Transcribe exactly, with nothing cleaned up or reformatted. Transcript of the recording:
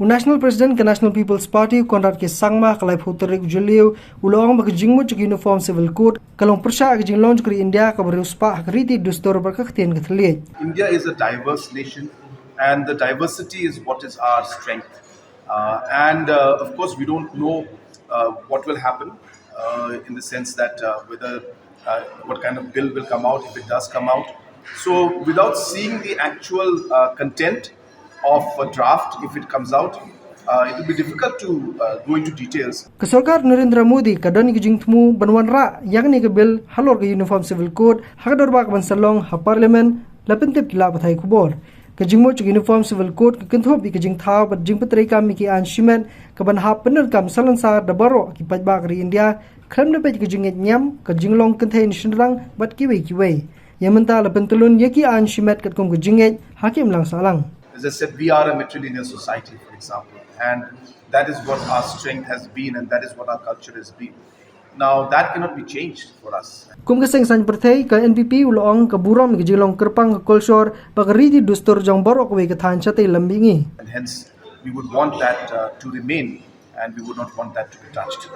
U National President ka National People's Party, Conrad K Sangma, ka laiphew tarik u Jylliew u la ong ba ka jingmut jong ka Uniform Civil Code ka long pyrshah ka jinglong jong ka ri India kaba riewspah ha ka riti dustur bad ka ktien ka thylliej. India is a diverse nation, and the diversity is what is our strength. Uh, and uh, of course, we don't know uh, what will happen uh, in the sense that uh, whether uh, what kind of bill will come out, if it does come out. So, without seeing the actual uh, content of a draft, if it comes out, uh, it will be difficult to uh, go into details. Ka sorkar Narendra Modi ka don ïa ka jingthmu ban wanrah ïa kane ka bill halor ka Uniform Civil Code ha ka dorbar ka ban sa long ha Parliament, la pyntip ki lad pathai khubor. Ka jingmut jong ka Uniform Civil Code ka kynthup ïa ka jingthaw bad jingpyntreikam ïa ki aiñ shimet ka ban hap pyndonkam salonsar da baroh ki paidbah ka ri India, khlem da peit ka jingngeit niam, ka jinglong kynthei ne shynrang bad kiwei kiwei. Ïa mynta la pyntyllun ïa ki aiñ shimet katkum ka jingngeit ha ki imlang sahlang. As I said, we are a matrilineal society, for example, and that is what our strength has been, and that is what our culture has been. Now, that cannot be changed for us. Kum ka seng saiñ pyrthei, ka N P P u la ong ka burom ïa ka jinglong kyrpang ka kolshor bad ka riti dustur jong baroh kawei ka thaiñ shatei lam mihngi. And hence, we would want that uh, to remain, and we would not want that to be touched.